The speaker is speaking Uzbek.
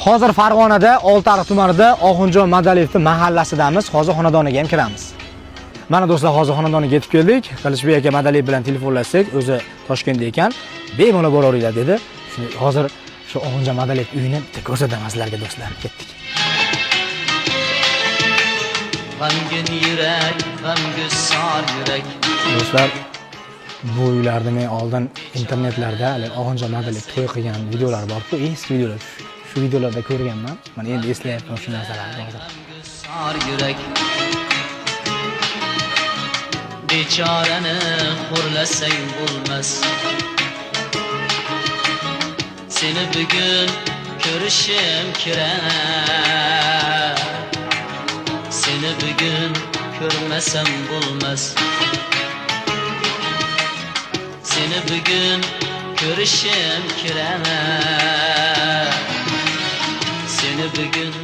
Hozir Farg'onada, Oltiariq tumanida Oxunjon Madaliyevning mahallasidamiz. Hozir xonadoniga ham kiramiz. Mana do'stlar, hozir xonadoniga yetib keldik. Qilichbek aka Madaliyev bilan telefonlashsak, o'zi Toshkentda ekan. Bemalol boraveringlar dedi. Shuni hozir shu Oxunjon Madaliyev uyini bitta ko'rsataman sizlarga do'stlar. Ketdik. G'amgin yurak, g'amgusor yurak. Do'stlar, bu uylarni men oldin internetlarda hali Oxunjon Madaliyev to'y qilgan videolar bor-ku, eski videolar. Shu videolarda ko'rganman. Mana endi eslayapman shu narsalarni hozir. G'amgusor yurak. Bechorani xo'rlasang bo'lmas. Seni bugun ko'rishim kerak. Seni bugun ko'rmasam bo'lmas. Seni bugun ko'rishim kerak. Seni bugun.